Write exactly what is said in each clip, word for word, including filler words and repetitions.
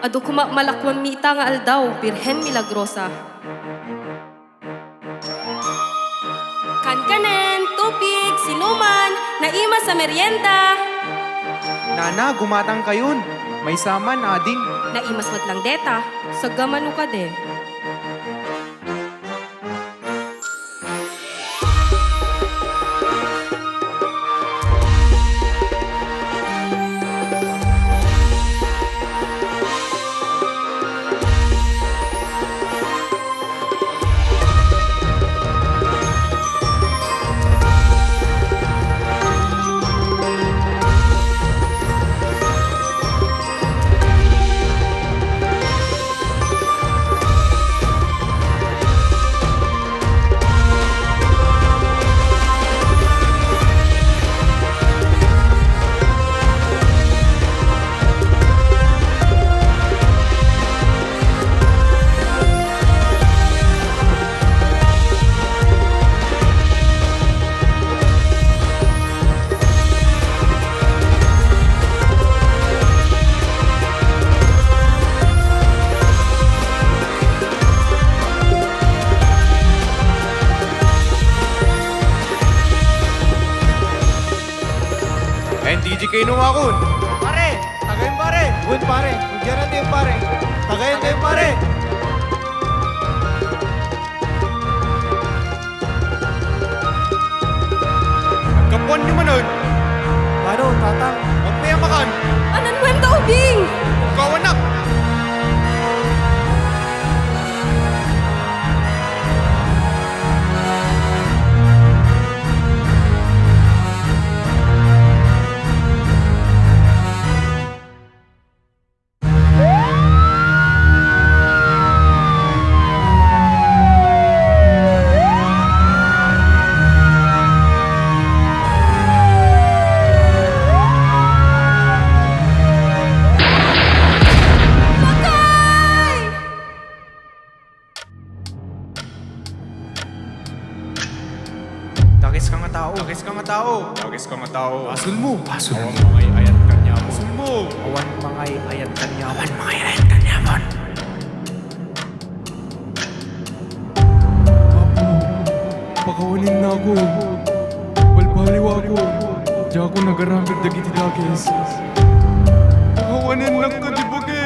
Adu koma malakuanmi ita nga aldaw, Birhen Milagrosa. Kankanen, tupig, sinuman, naimas a merienda. Nana, gumatangkayon. Maysa man, ading. Naimas met lang deta. Saggamano kadi. N D J kayo numakon. Pare! Tagay, pare! Wen, pare! Wen, pare! Tagay, pare! Nagkapuan niyo manen? Ano, Tatang? Agpayamakan! Anan kwenta, Ubing? Kawanak! Dakes ka nga tao. Dakes ka nga tao. Dakes ka nga tao. Basolmo. Basolmo. Awan mangay-ayat kaniamon. Basolmo. Awan mangay-ayat kaniamon. Awan mangay-ayat kaniamon. Apo, pakawanennakon. Balbaliwakon. Diakon agaramid dagiti dakes. Pakawanennak kadi, bagi.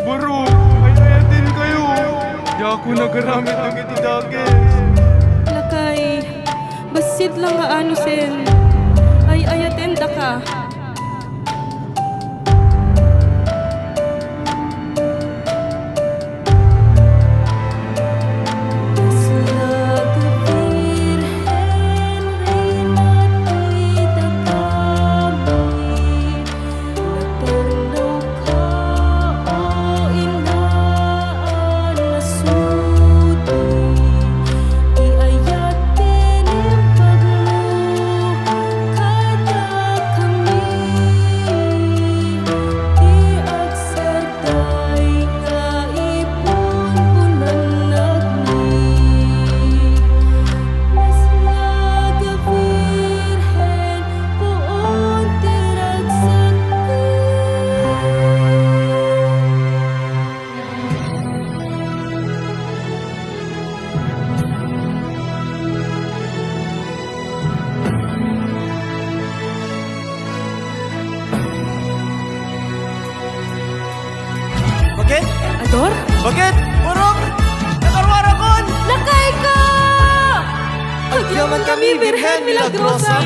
Barok, ay-ayatenkayo. Diakon agaramid dagiti dakes. Lakay, bassit la nga anusen. Ay-ayatendaka. Bakit? Ador? Bakit? Barok! Nakaruarakon! Lakay ka! Agyaman kami, Birhen Milagrosa!